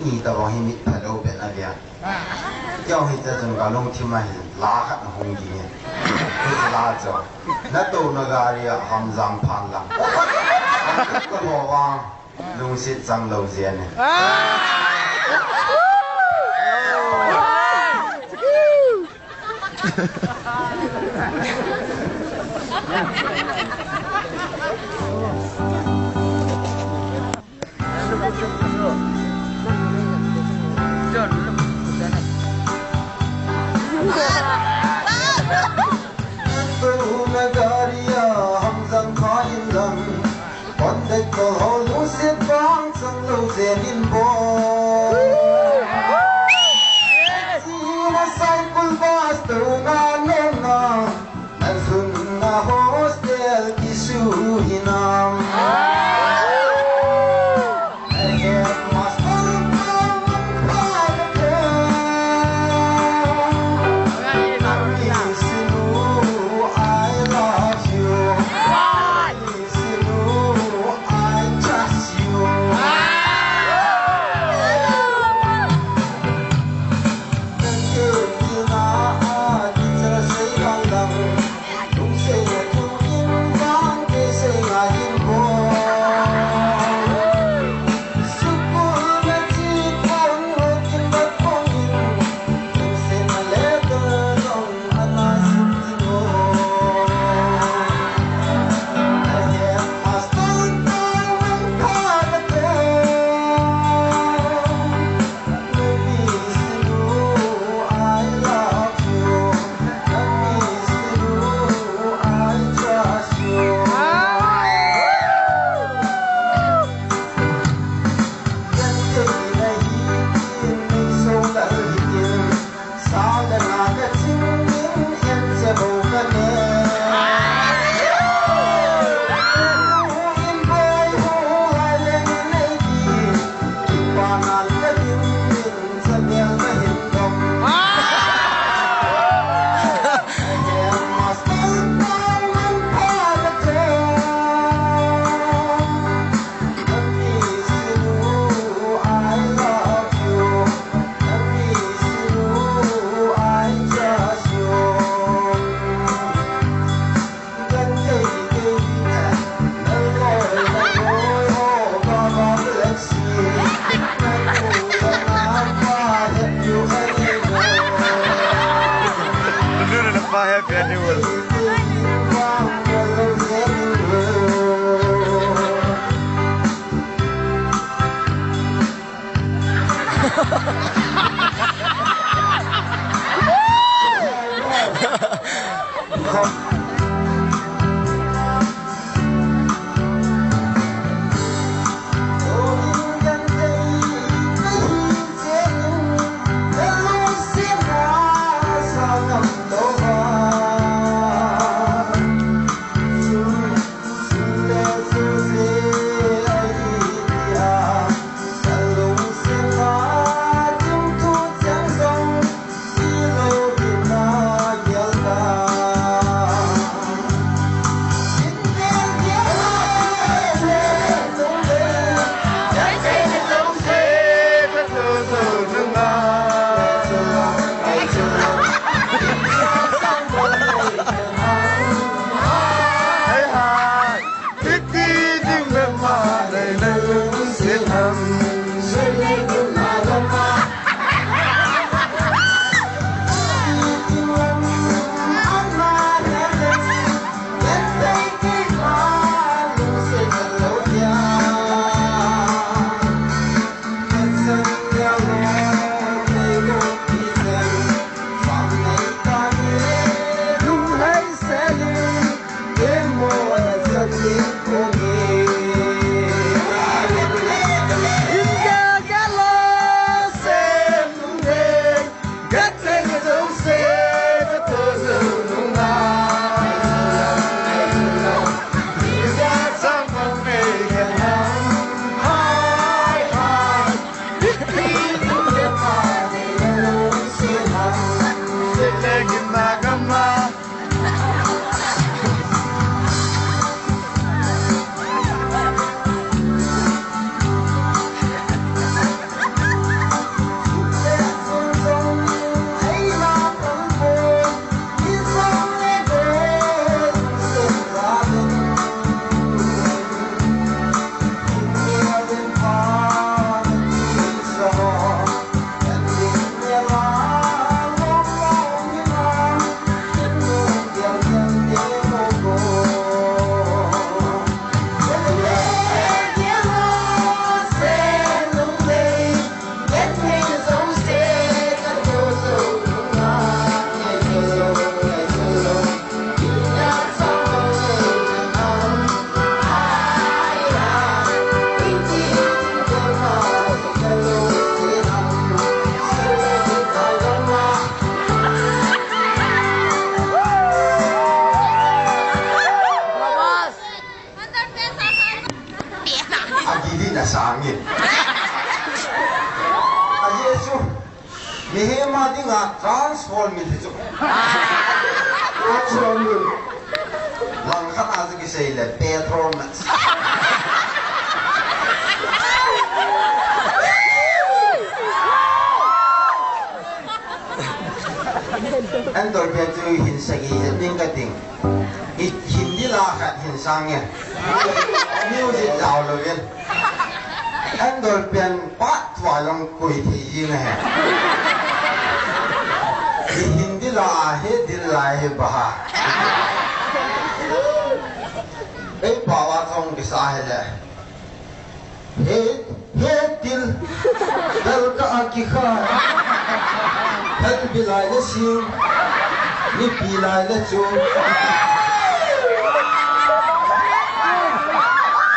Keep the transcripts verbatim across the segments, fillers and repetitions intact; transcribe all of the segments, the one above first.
Ni tabang hi mit phalou bet na dia. Kei hi ta chun ka lungthim a hin la khat na hung ding e. Chu la chu. Na to na gari a Hamjang phan lang. Ka ho wa lungsit chang lou jeng e. Tuna gari a Hamjang pha in lang. Conductor ho lungsit vang chang lou jeng in bou. Sina cycle bus tuna nena. Nan sunna hostel kisu hinam. Headmaster pa man pa na pa. I miss you, I love you. I miss you, I trust you. Thank you, Tina. Ah, teacher, say lang lang. Happy annual. Mihem a dinga transform mi ti chu. Transform mi. Langkhat a chu kisei le petrol max. Andol pen chu hin sagi ding ka ding. Hi Hindi la khat hin sang e. Music jao lo in. Andol pen part two a jong koi thei jing ahi. Hi Hindi la a hi dil lai hi baha. Ei pao a thong kisa hi le. He, he til, dal ka a kikhai. Thalbi lai le sing, nipi lai le chung.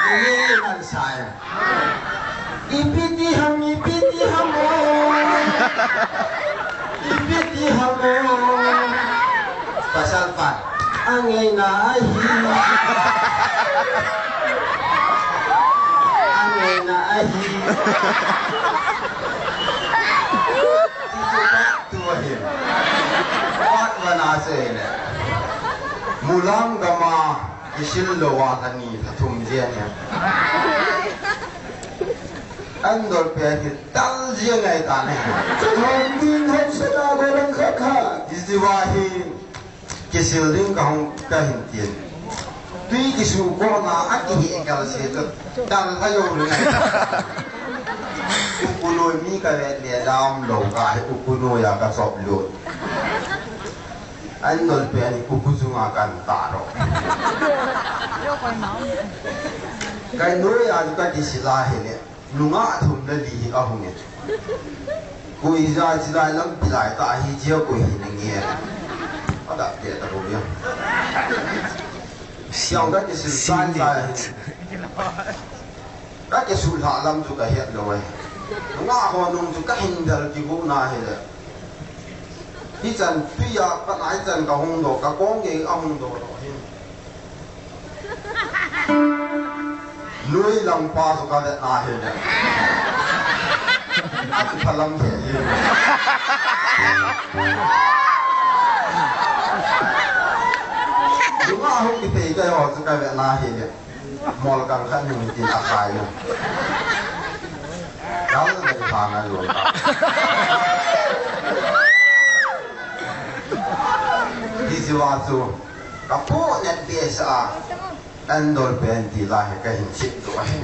Ni ni man sai. Ipi ti ham, ipi ti ham o. Ipi ti ham o. Pasal pa. Angeina ahi. Angeina ahi. Ti chu part two ahi. Part one a chu ahile. Mulam gam a kisil lou a lha ni lha thum jeng ahi. Andol pen hi tal jeng ahi tan ahi. Chulhang ding hausa na go lang kha kha. Hiche va hi kisil ding ka hung ka hin tin. Tui kisu kona a kihe kal se chu tal lha jou ding ahi. Ukunoi mi ka vet le dam lou ka hi ukunoi a ka chop lut. Andol pen hi kuku chunga kan ta ro. Ka noi a ka kisil a hile. Nungah thum le li hi ahung e. Koi ja chi lai lampi lai ta hi jia koi hi na nge. Ada te ta ko ya. Siang ka kisil sai sai. Ka kisul ha lam chu ka het lo e. Nungah ho nung chu ka hin dal ki gu na hi le. Hichan tui a ka nai chan ka hung do ka kong ge ahung do lo hin. Lui lam pa chu ka vet na hi le. A chu pha lam he hi. Nungah hung kithei ka ho chu ka vet na hi le. Mol kang khat hung tin a khai u. Dal na ka na lo ta. Hiche va chu. Ka pu net be sa. Andol pen ti la hi ka hin chip tu ahi.